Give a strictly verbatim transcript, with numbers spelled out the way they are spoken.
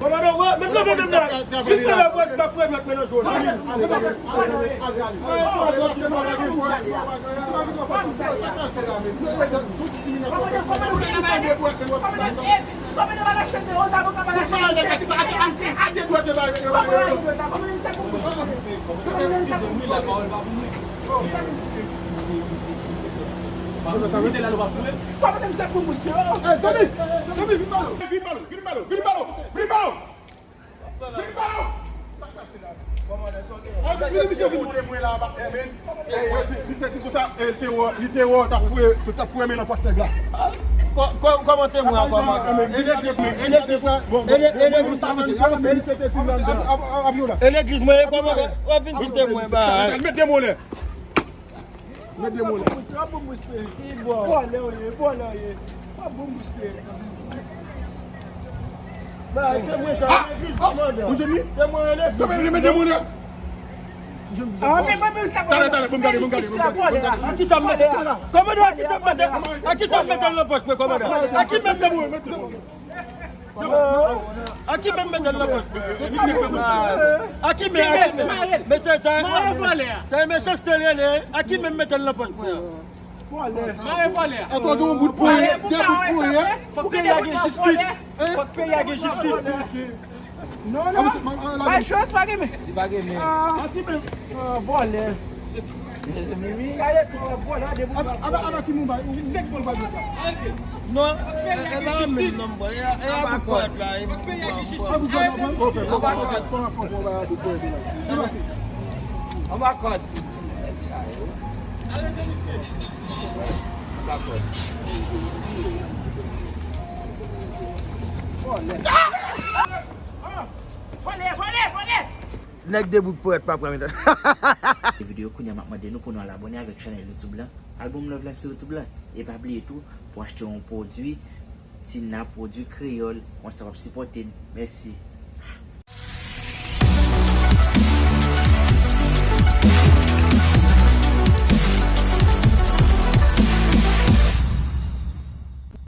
Kòmandan, wè, men leve men la. Vin nan la, wè, m ap fè dwèt mwen nan jwèt. Zanmi, zanmi, vin ba l, vin ba l, vin ba l, vin ba l. Vin ba l. Mete misye vin. Misye di konsa, eh, li te wè, li te wè, t ap fouye, t ap fouye men nan pòch nèg la. Kò-, kò-, kòman temwen an, kòman? E legliz, e legliz, e legliz, e legliz mwen ye, kòman? E legliz mwen ye, kòman? W ap vin di temwen, ba. Met de mo lè. Met de mo lè. W ap bon respè. Vòlè w ye, vòlè w ye. W ap bon respè. Ba, temwen sa, e legliz, kòmandan. Ou jwenn li? Temwen e legliz. Met de mo lè. Ah, men mwen menm sa. Talè, talè, bon gade, bon gade, bon gade. A ki sa m mete? Kòmandan, a ki sa m mete? A ki sa m mete nan pòch mwen, kòmandan? A ki mete? Aki menm mete l nan pòch. Aki menm, aki menm. Mesye sa, se mechanste l rele. Aki menm mete l nan pòch mwen. Mare vòlè a. Atò gen yon bout ponyè, gen bout ponyè. Fòk peyi a gen jistis. Fòk peyi a gen jistis. Non, non. Pa chans, pa gen men. Li pa gen men. Vòlè. Mimi. Gade tou, vòlè, de bout. Aba, aba ki moun bay. Ou se k pou l bay sa. Non, e, e pa menm non, bò. E, e a bout ponyèt la. Fòk peyi a gen jistis. Anba kòd. Anba kòd. Arete misye. Anba kòd. Vòlè, vòlè, vòlè! Nèg de bout ponyèt pa pran mitan. Videyo kounye a m ap mande nou pou nou al abòne avèk chanèl YouTube la. Album Love la sou YouTube la. E pa bliye tou pou achte yon pwodui Tina, pwodui kreyòl, konsa w ap sipòte n. Mèsi.